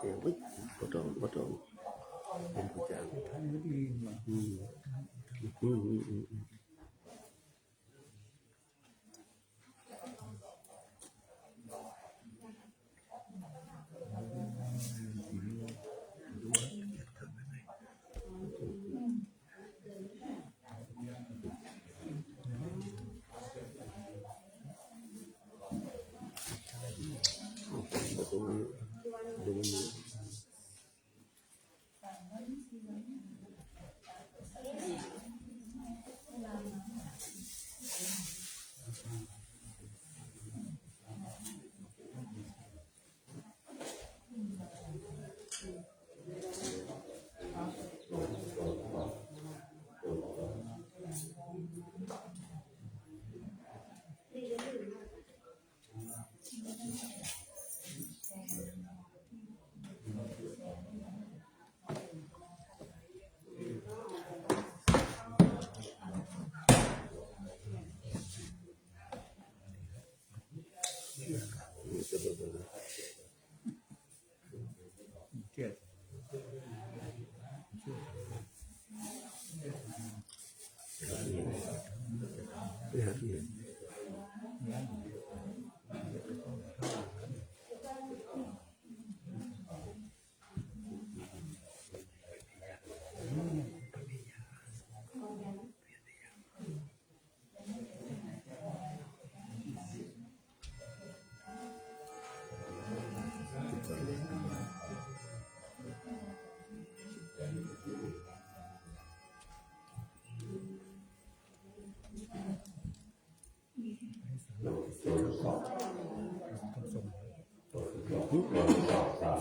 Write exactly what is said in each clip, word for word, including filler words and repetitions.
เออ อุ๊ย บ่ต้อง บ่ต้อง เป็นผู้จาง อืม อืม อืม อืม อืม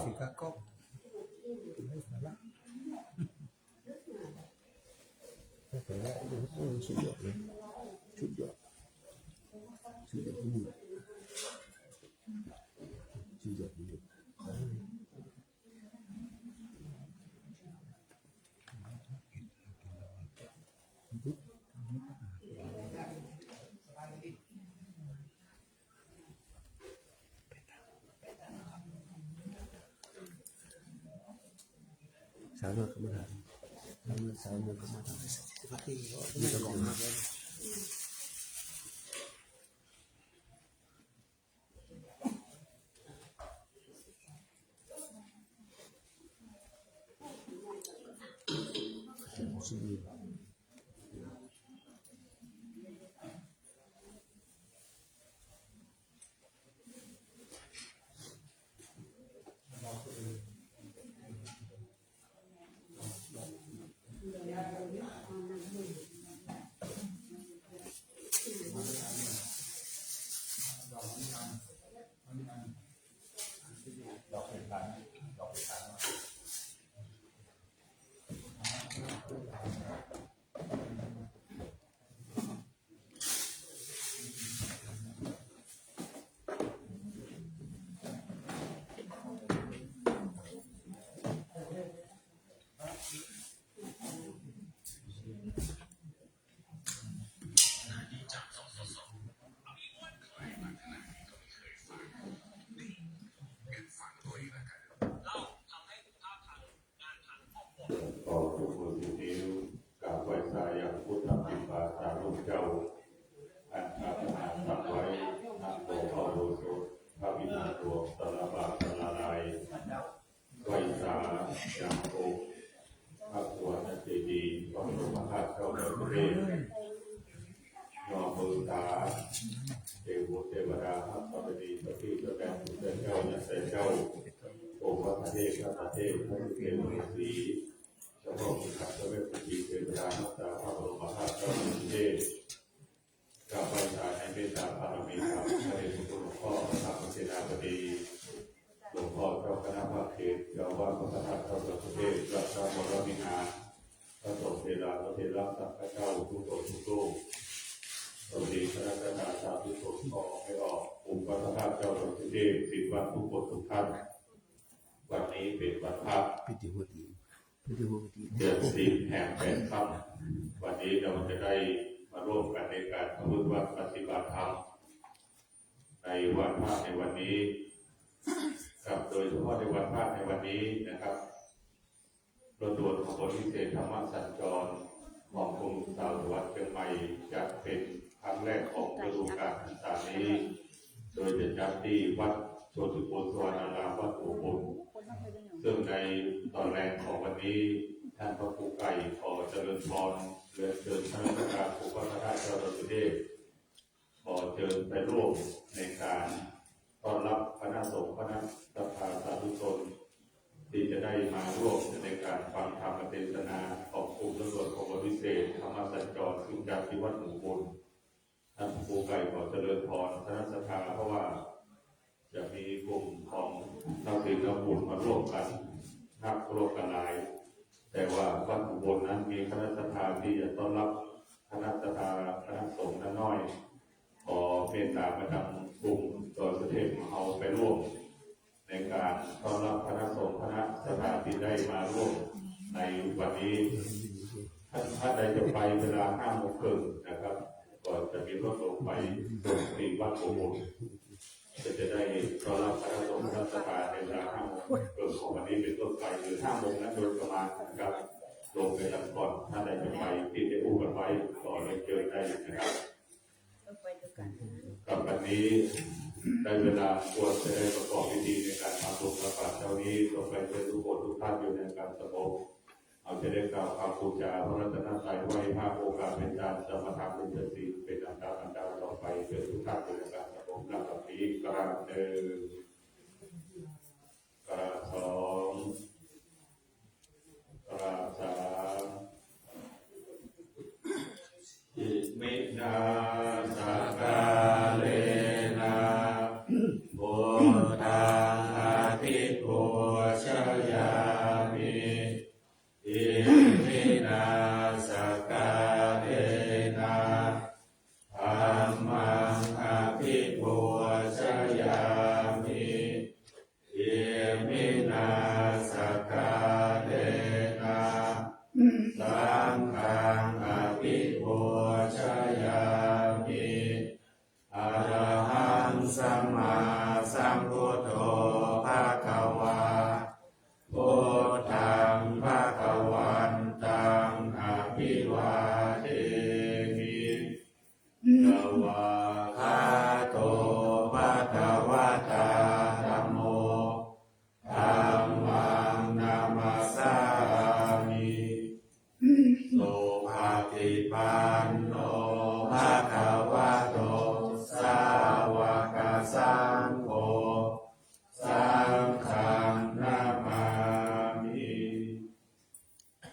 สิกากอก สุดยอดเลย สุดยอด สุดยอด สุดยอด สามารถกรรมฐาน สามารถ สามารถกรรมฐาน สมาธิ นี่ก็ของมากแล้ว ขอทุกคนทุกนิ้ว กราบไหว้สายังพุทธปิดปาสารูปเจ้า อันพระวิหารตั้งไว้ ณ โบสถ์พระอุโบสถ พระวิหารหลวงสารบาทสาราราย ไหว้สายังองค์พระสุวรรณเจดีย์ พระบรมธาตุเจ้าดอยสุเทพ น้อมบูชา เทวดาเทวดา พระธรณี เจ้าที่เจ้าแดน เจ้าเจ้า ญาติเจ้า องค์พระเทพ พระเทพ พระเทพ พระเทพ พระฤาษี เจ้าพ่อขุนขัน เจ้าแม่กุมพี เทวดา รักษาพระบรมธาตุเจ้าดอยสุเทพ กราบไหว้สาในเมตตาบารมีธรรม พระเดชพระคุณหลวงพ่อพระธรรมเสนาบดี หลวงพ่อเจ้าคณะภาคเขต เจ้าอาวาสวัดพระธาตุดอยสุเทพ ราชวรวิหาร พระสงฆ์เถรานุเถระสังฆเจ้าทุกองค์ทุกรูป สวัสดีคณะทาสาธุชน ขอให้ออกองค์พระธาตุเจ้าดอยสุเทพ สิบวัดทุกคนทุกท่าน วันนี้เป็นวันพระ พิธีหัวดี เดือนสิบแห่งแปดค่ำ วันนี้เราจะได้มาร่วมกันในการประพฤติวัตรปฏิบัติธรรม ในวันพระในวันนี้ ครับ โดยเฉพาะในวันพระในวันนี้นะครับ รถด่วนขบวนพิเศษธรรมสัญจรของกรมสาวจังหวัดเชียงใหม่ จะเป็นครั้งแรกของฤดูกาลพรรษานี้ โดยจะจัดที่วัดโชติคุณสุวรรณารามวัดหัวบุญ ซึ่งในตอนแรกของวันนี้ ท่านพระครูไก่ขอเจริญพร เรียนเชิญท่านพระครูพระธาตุเจ้าดอยสุเทพ ขอเชิญไปร่วมในการต้อนรับคณะสงฆ์คณะศรัทธาสาธุชน ที่จะได้มาร่วมในการฟังธรรมเทศนาของกลุ่มรถด่วนขบวนพิเศษธรรมสัญจร ซึ่งจัดที่วัดหัวบุญ ท่านครูไก่ขอเจริญพรคณะศรัทธา เพราะว่าจะมีกลุ่มของนักศิลบุญมาร่วมกันนักร่วมกันหลาย แต่ว่าวัดหัวบุญนั้นมีคณะศรัทธาที่จะต้อนรับคณะศรัทธาคณะสงฆ์นั้นน้อย ขอเมตตาประจำกลุ่มดอยสุเทพของเราไปร่วม ในการต้อนรับคณะสงฆ์คณะศรัทธาที่ได้มาร่วมในวันนี้ ท่านท่านใดจะไปเวลาห้าโมงครึ่งนะครับ ก็จะมีรถลงไปลงที่วัดหัวบุญ ก็จะได้ต้อนรับคณะสงฆ์คณะศรัทธาในเวลาห้าโมงครึ่งของวันนี้เป็นต้นไป หรือห้าโมงนั้นโดยประมาณนะครับ ลงไปกันก่อน ท่านใดจะไปที่ได้อู้กันไว้ ก็เรียนเชิญได้นะครับ ครับ วันนี้ได้เวลาควรจะได้ประกอบพิธีในการทำบุญตักบาตรเช้านี้ ขอไปเชิญทุกคนทุกท่านอยู่ในอาการสงบ เราจะได้กล่าวคำบูชาพระรัตนตรัย ไหว้พระ โอกาสเป็นการสมาทานเป็นศีลเป็นอันดับอันดับต่อไป เชิญทุกท่านอยู่ในอาการสงบ หลังจากนี้กราบเดิน กราบสอง กราบสาม Iminā sakkārena buddhaṃ abhipūjayāmi. Iminā sakkārena dhammaṃ abhipūjayāmi. Iminā sakkārena saṅghaṃ abhipūjayāmi. Arahaṃ sammāsambuddho bhagavā, buddhaṃ bhagavantaṃ abhivādemi. Svākkhāto bhagavatā dhammo, dhammaṃ namassāmi. Supaṭipanno bhagavato sāvakasaṅgho, saṅghaṃ namāmi.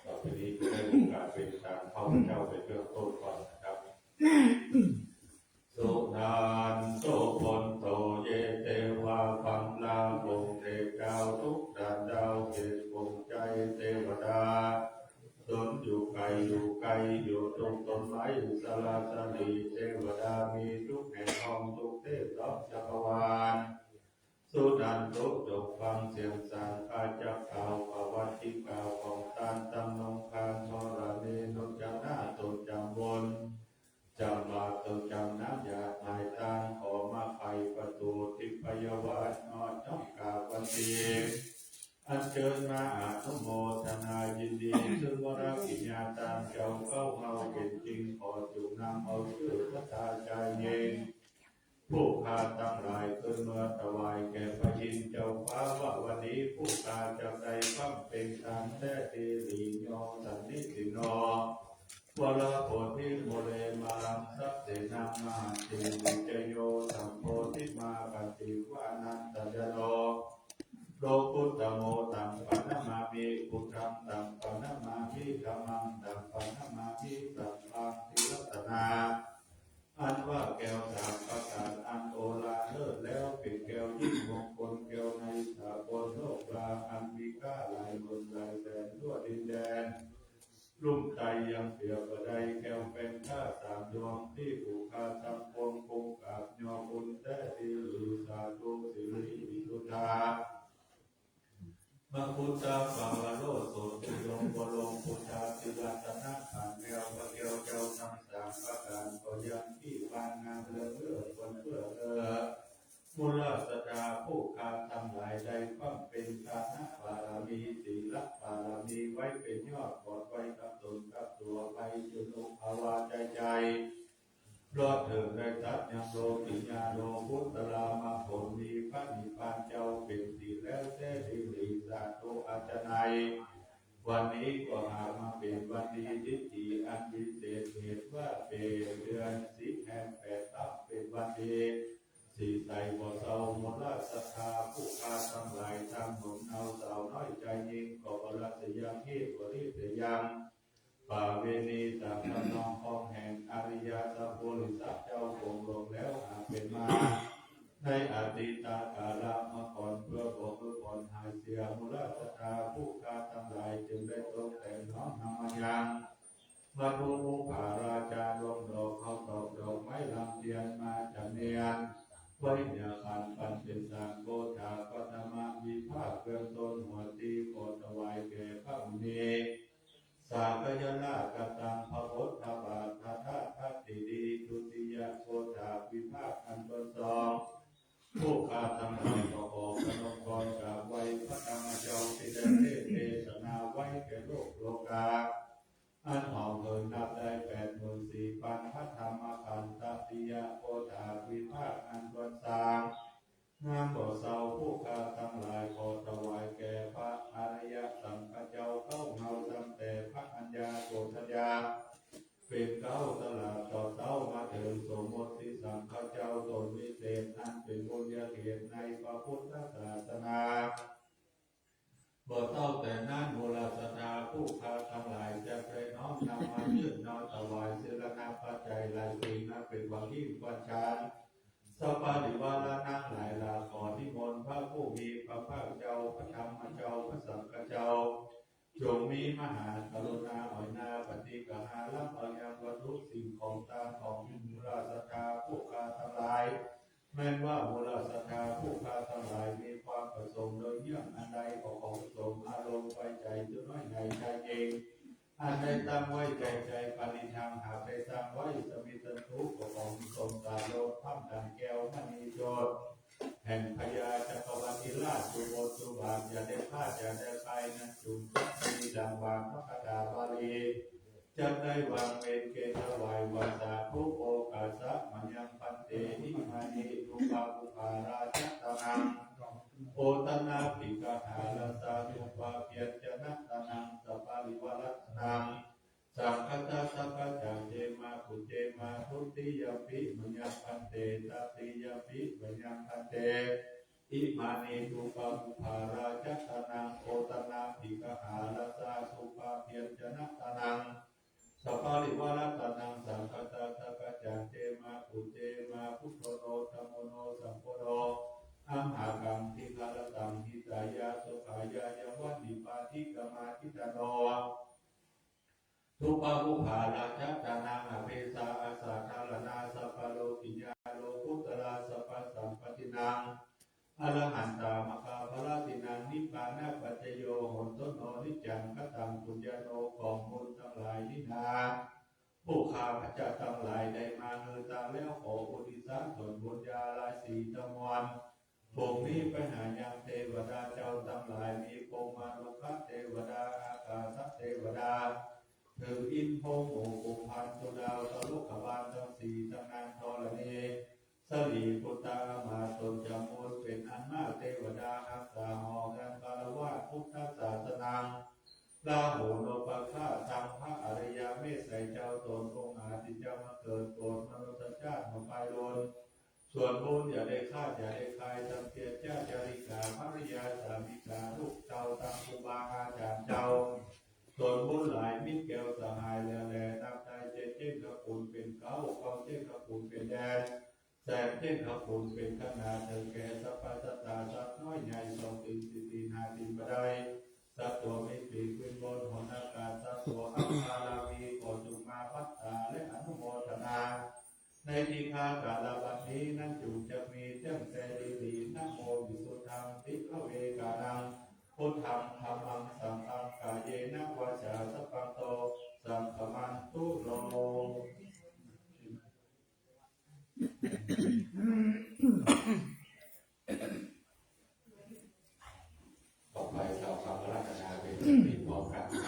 ต่อไปนี้จะให้โอกาสเป็นทางข้าพเจ้าเป็นเบื้องต้นก่อนนะครับ Suṇantu bhonto ye devā paṇṇaraso, เทพเจ้าทุกท่านดาวเกตปลงใจเทวดา ตนอยู่ไกลอยู่ใกล้อยู่ทุกต้นไม้สระสรี เทวดามีทุกแห่งห้องทุกเทพล้อมจักรวาล Suṇantu จงฟังเสียงสัง ข้าจะกล่าวประวัติกล่าวของท่าน Taṃ nogandho raṇe no janā ตนจำบน จำบาตร ตนจำน้ำหยาดหมายตาง ขอมาไขประตูทิพยวัตร นอดน้อมกราบวันดี อัญเชิญมาอนุโมทนายินดี ซึ่งวรกิริยาตามเจ้าเข้าเฮาเป็นจริง ขอจงนำเอาชื่อพระตาจายเย็น ผู้ข้าทั้งหลายขึ้นเมื่อถวายแก่พระอินทร์เจ้าฟ้าว่า วันนี้ผู้ข้าจะได้บำเพ็ญตามแท้ Tiriyo sannisinno varaṃ bodhiṃ mūle māraṃ sasenaṃ mahantī, vijayo taṃ bodhimāgacchi vanaṃ tayāno. Lokuttamo taṃ paṇamāmi buddhaṃ, taṃ paṇamāmi dhammaṃ, taṃ paṇamāmi saṅghaṃ. ที่รัตนา อันว่าแก้วสามประการอันโอฬารเลิศแล้ว เป็นแก้วยิ่งมงคล แก้วในสากลโลกรา อันมีค่าหลายหมื่นหลายแสนทั่วดินแดนลุ่มไตยังเปรียบบ่ได้ แก้วแฟงค่าสามดวง ที่ผู้ข้าทั้งปวงคงกราบยอคุณแท้ Tiriyo sādhu siri visuddhā makuttha pavaro so, ผู้ดวงบรมพุทธาธิรัตนขันธ์แก้ว พระแก้วเจ้าทั้งสามประการ ก็ยังที่ปานงามเลิศเลิศควรเพื่อเลิศ มูลสัตตา ผู้ข้าทั้งหลายได้บำเพ็ญทานบารมี ศีลบารมีไว้เป็นยอด กอดไว้กับตนกับตัวไป จนอกภาวะใจใจ เพราะเธอได้ตัดยังโลกิยาโลกุตตรามรรคผล มีพระนิพพานเจ้าเป็นที่แล้วแท้ ดีหลีสาธุอาจารย์ วันนี้ก็หากมาเป็นวันดี ทิฏฐิอันวิเศษ เหตุว่าเป็นเดือนสิบแห่งแปดทับ เป็นวันดี สิใส่บ่เศร้า มูลศรัทธาผู้ข้าทั้งหลาย ทั้งหนุ่มเนาสาวน้อยชายหญิง ก็ปรัชญาเหตุบริเตยัง ประเวณีตามทำนองของแห่งอริยสปุริสเจ้าคงลงแล้วหากเป็นมา ในอดีตกาลเมื่อก่อน เพื่อบอกเพื่อผ่อนหายเสีย มูลศรัทธาผู้ข้าทั้งหลาย จึงได้ตกแต่งน้อมนำมายัง วัตถุมุขราชาดวงดอก เขาตอกดอกไม้ลำเทียนมาจำเนียน ไว้เหนือขันปันเป็นสารโกฏาปฐมวิภาค เครื่องต้นหัวตี ขอถวายแก่พระมุนี สากยราชกตัง พระพุทธบาท พระธาตุพระเจดีย์ ทุติยโกฏาวิภาค อันต้นสอง ผู้ข้าทั้งหลายก็ขอประนมกรกราบไหว้พระธรรมเจ้า ที่ได้เทศน์เทศนาไว้แก่โลกโลกา อันหอมเหินนับได้แปดหมื่นสี่พันพระธรรมขันธ์ ตติยโกฏาวิภาค อันต้นสาม งามบ่เศร้า ผู้ข้าทั้งหลายขอถวายแก่พระอริยสังฆเจ้า เก้าเงาตั้งแต่พระอัญญาโกณฑัญญา เป็นเก๊าตลาดต่อเต้ามาถึงสมมติสังฆเจ้าตนวิเศษ อันเป็นบุญญาเขตในพระพุทธศาสนา บ่เศร้าแต่นั้น มูลศรัทธาผู้ข้าทั้งหลาย จะได้น้อมนำมายื่นน้อมถวาย สรณปัจจัยหลายสิ่ง นับเป็นความยิ่งควรชัน สัพพะริวารานังหลายหลาก ขอนิมนต์พระผู้มีพระภาคเจ้า พระธรรมเจ้า พระสังฆเจ้า จงมีมหากรุณาอ่อยนา ปฏิกหารับเอายังวัตถุสิ่งของตามของมูลศรัทธาผู้ข้าทั้งหลาย แม้ว่ามูลศรัทธาผู้ข้าทั้งหลาย มีความประสงค์โดยเยี่ยงอันใด ก็ขอสมอารมณ์ไว้ใจ จุน้อยในใจเอง อันได้ตั้งไว้ใจใจ ปณิธัง หากได้ตั้งไว้ สมิจฉันตุ ก็ขอสมสาโลภ พร่ำดังแก้วมณีโจทย์ แห่งพญาจักรวรรดิราชจุโบจุบาท อย่าได้พลาดอย่าได้ไป นั้นจุงจักมีดังวางพระคาถาบาลี จักได้วางเวรเกณฑ์ถวายว่า สาธุ โอคาสะ มะยัง ภันเต อิมานิ ทุปปะปุปปาราชะตานัง โอตนาปิกหาราสานุปาเปียจนะตานัง สปาริวารัตนัง สังฆัสสะ สังฆัสสังเจมา ปุเจมา ทุติยมปิ มะยัง ภันเต ตติยมปิ มะยัง ภันเต อิมานิ ทุปปะปุปปาราชะตานัง โอตนาปิกหาราสานุปาเปียจนะตานัง สปาริวารัตนัง สังฆัสสะ สังฆัสสังเจมา ปุเจมา พุทโธ โน ธัมโม โน สังโฆ โน อัมหากัง ทีฆะรัตตัง หิตายะ สุขายะ ยะวะ นิปปาทิกะมา ทิตาโน ทุปปะปุปปาราชะตานัง อเปสา อสาธารณา สัพพะโลกิยา โลกุตตะลา สัพพะสัมปัตตินัง อรหันตามคคาภะละตินัง นิพพานะปัจจโย โหนตุ โน นิจจัง กตัง ปุญญาโน กองบุญทั้งหลายนี้นา ผู้ข้าพเจ้าทั้งหลายได้มาเนินนานแล้ว ขออุทิศส่วนบุญญาราศีทั้งมวล พรุ่งนี้ไปหายังเทวดาเจ้าทั้งหลาย มีพรหมโลกเทวดา อากาศเทวดา ถึงอินทร์พรหมหมู่กุมภัณฑ์ สุดาวตโลกบาลทั้งสี่ ทั้งนางธรณี สรีปุตตะ อามาตย์ตนจำนวนเป็นอันมาก เทวดาฮักษาหอการคารวะพุทธศาสนา ราหูนพเคราะห์ ทั้งพระอริยเมตไตรเจ้าตนองค์อาทิตย์จะมาเกิดโปรดมนุษยชาติมาไปโดน ส่วนบุญอย่าได้ขาดอย่าได้คาย ทั้งเสียเจ้าจาริกา ภริยาสามิกา ลูกเจ้า ทั้งครูบาอาจารย์เจ้า ส่วนบุญหลายมิตรแก้วสหายแล้วแล นับได้เจ็ดเจ้งพระคุณเป็นเก้า เก้าเจ้งพระคุณเป็นแดน แสนเจ้งพระคุณเป็นขนาด เถิดแก่สรรพสัตตา สัตว์น้อยใหญ่ สองตีนสี่ตีนห้าตีนบ่ได้ สัตว์ตัวมีปีกบินบนหนอากาศ สัตว์ตัวอัปปารามี ขอจงมาพัดตาและอนุโมทนา ในทีฆาการบัดนี้นั้น จุงจะมีตั้งแต่ดีดี นะโมวิสุทธัง ติพระเวกานัง พุทธัง ธัมมัง สังฆัง กายเยนะ วาจา สัพพันโต สังฆมันตุโน ข มีความปรารถนา